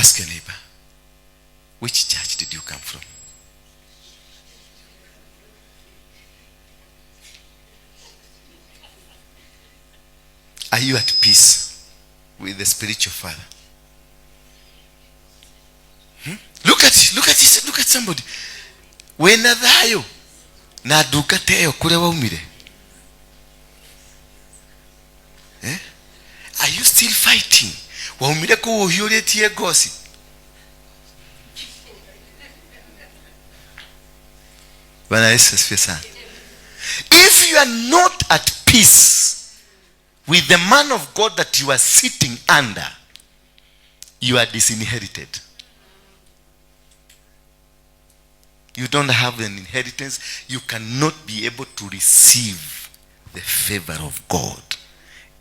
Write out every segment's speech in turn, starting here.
Ask your neighbor, which church did you come from? Are you at peace with the spiritual father? Look at somebody. Wena dhayo na dukateyo kule waumire. Are you still fighting? Waumire ko uhiuretie gossip. If you are not at peace with the man of God that you are sitting under, you are disinherited. You don't have an inheritance. You cannot be able to receive the favor of God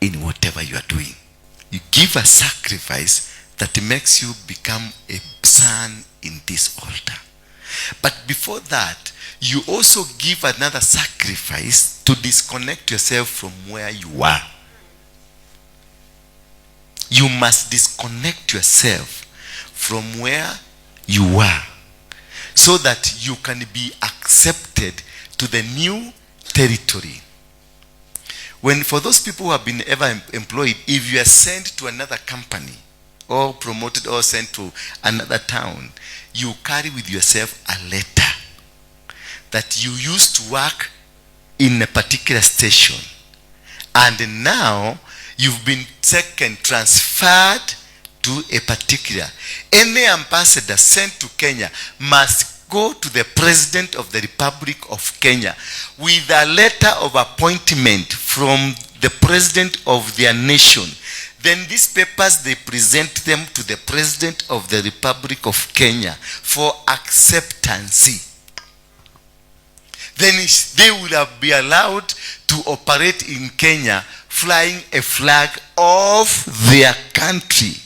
in whatever you are doing. You give a sacrifice that makes you become a son in this altar. But before that, you also give another sacrifice to disconnect yourself from where you are. You must disconnect yourself from where you are so that you can be accepted to the new territory. For those people who have been ever employed, if you are sent to another company or promoted or sent to another town, you carry with yourself a letter that you used to work in a particular station, and now you've been transferred to a particular. Any ambassador sent to Kenya must go to the President of the Republic of Kenya with a letter of appointment from the President of their nation. Then these papers, they present them to the President of the Republic of Kenya for acceptance. Then they will be allowed to operate in Kenya flying a flag of their country.